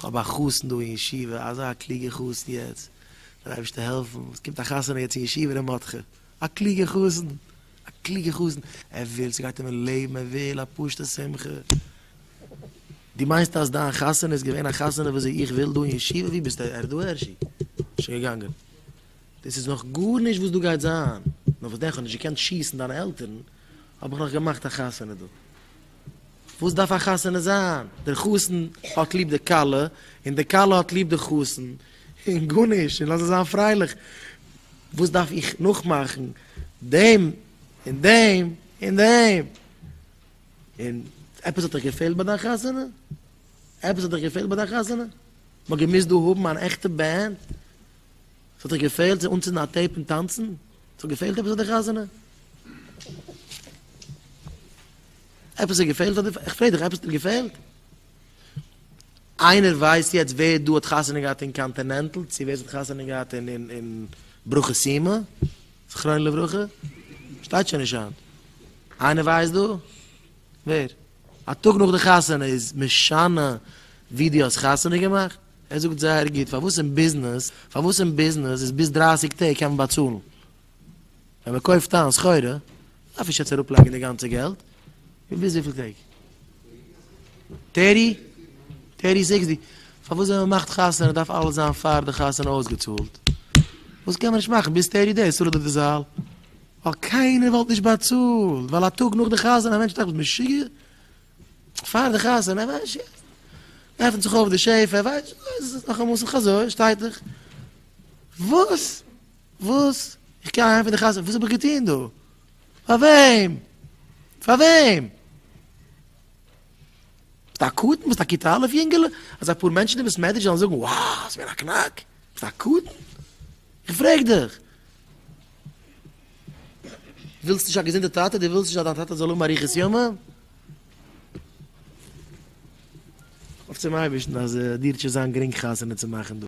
כ'האב א חתן דא אין ישיבה, אזא קלוגע חתן יעצט, דער אייבערשטער העלפן, עס קומט א חתונה יעצט אין ישיבה ר' מרדכי, א קלוגע חתן, א קלוגע חתן, ער וויל, ס'גייט אים אין לעבן, ער וויל א פשוטע שמחה. דו מיינסט אז דיין חתונה איז געווען א חתונה וואס איך וויל דא אין ישיבה? ווי ביסטו? ער איז דא הערשי? שוין געגאנגען. דאס איז נאך גארנישט וואס דא גייט זיין, נאר וואס דען כ'האב נישט געקענט שיסן דיינע עלטערן, האב איך נאך געמאכט א חתונה דא. וואס דארף א חתונה זיין? דער חתן האט ליב די כלה, און די כלה האט ליב די חתן, און גארנישט, און לאז זיי זיין פרייליך. וואס דארף איך נאכמאכן דעם און דעם און דעם? און עפעס האט דיך געפעלט ביי דיין חתונה? עפעס האט דיך געפעלט ביי דיין חתונה? מ'האט געמוזט דא האבן אן עכטע band? ס'האט דיך געפעלט צו אנצינדן א tape און טאנצן? ס'האט געפעלט עפעס אויף די חתונה? עפעס האט געפעלט אדער איך פרעג דיך עפעס האט געפעלט? איינער ווייסט יעצט ווער דא האט חתונה געהאט אין קאנטינענטל צו ווער ס'האט חתונה געהאט אין אין אין ברכה סימא זכרונו לברכה? שטייט שוין נישט היינט. איינער ווייסט דא? ווער? א טאג נאך די חתונה איז משנה ווי דו האסט חתונה געמאכט? ער זאגט זייער גוט, פארוואס אין ביזנעס, פארוואס אין ביזנעס איז ביז דרייסיג טעג קען מען באצאלן? ווען מען קויפט איין סחורה, דארף נישט יעצט אראפלייגן די גאנצע געלט, און ביז וויפיל טעג? Thirty? Thirty sixty? פארוואס ווען מען מאכט חתונה דארף אלעס זיין פאר די חתונה אויסגעצאלט? וואס קען מען נישט מאכן ביז thirty days צאל איך דיר די זאל? ווייל קיינער וואלט נישט באצאלט, ווייל א טאג נאך די חתונה א מענטש טראכט ביסט משוגע? פאר די חתונה, ער ווייסט שוין, עפנט זיך אויף די שעפע, ער ווייסט, עס איז נאכאמאל ס'איז אזוי, שטייט דאך, וואס? וואס? איך גיי אהיים פון די חתונה, וואס האב איך געטון דא? פאר וועם? פאר וועם? ביסט א קטן? ביסט א כיתה א' יונגעלע? אז אפאר מענטשן אין בית מדרש זאלן זאגן, wow, ס'איז געווען א קנאק? ביסט א קטן? איך פרעג דיך. ווילסט נישט א געזונטע טאטע? דו ווילסט נישט אז דיין טאטע זאל האבן אריכות ימים? האף צום אייבערשטן אז דיר וועט שוין זיין גרינג חתונה צו מאכן דא.